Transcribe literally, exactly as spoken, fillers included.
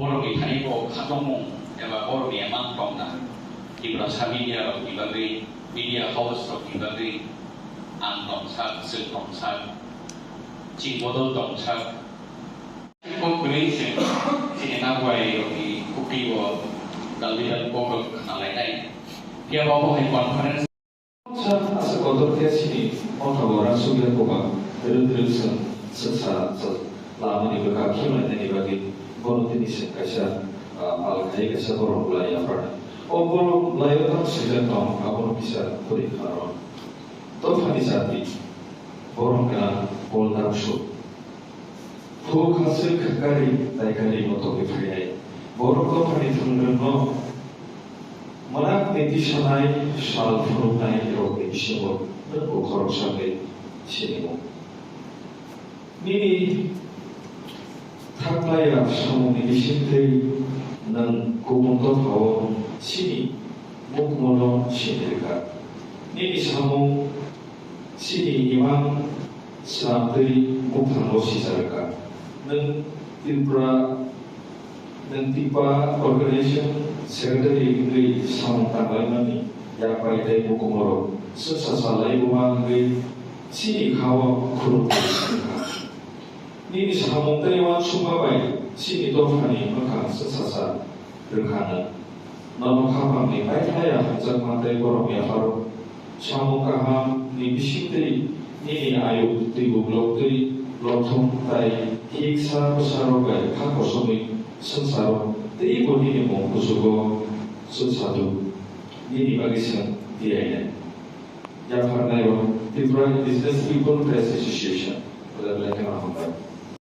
Borokni thani bo khatungmung eba borokni emang tongna Tiprasa media rokni bagwi, media house rokni bagwi ang tongsak, chwng tongsak, chini bodol tongsak. Kok kwrwi chwng chini nabuai rokni khukti o dalbidal kok rok khna lainai. Phiya bo omo hai conference. Sa asa kotor khe chini motha o rangsukya koba rwk rwk chwng swngsa lamani bwkha khiklainani bagwi bono tini chwng kaisa, ah, pal khai kaisa borok lai yapharnai. O borok lai o tamo swijak tong abono kisa kwrwi kha rw. Dophani jati borok gwnang Pol Dangsu. Phuk hachwk kari tai kari no togwi phainai. Borok dophani thwngrwngno mwnakni tisanai sal phunuknai rokni bisingo nwng bo khoroksa wngwi sinimung. Nini thaklaiya samungni bisingtwi nwng kubun dophao chini mukhumo no sini rwkha. Nini samung chini imang swnamtwi buphango sijak rwkha. Nwng Tripura, nwng Tipa Organization Secretary wngwi samung tanglaimani yak bai tei bukumorok swngsa salai buma wngwi chini kha-o khurumtwi wngkha. Nini samung tei uansukma bai chini dophani mwkhang swngsa sa rwkha nwng. Nono khapangni paithaya hamjakma tei borom yapharo samung kahamni bisingtwi nini ayuk twibo bloktwi lothong tai hiksa bwsarok bai kha kosogwi swngcharo teibo nini mung kuchugo swngchado. Nini bagwi chwng diyainai. Yapharnairok Tripura Indigenous People Press Association, belai belai kheno hambai.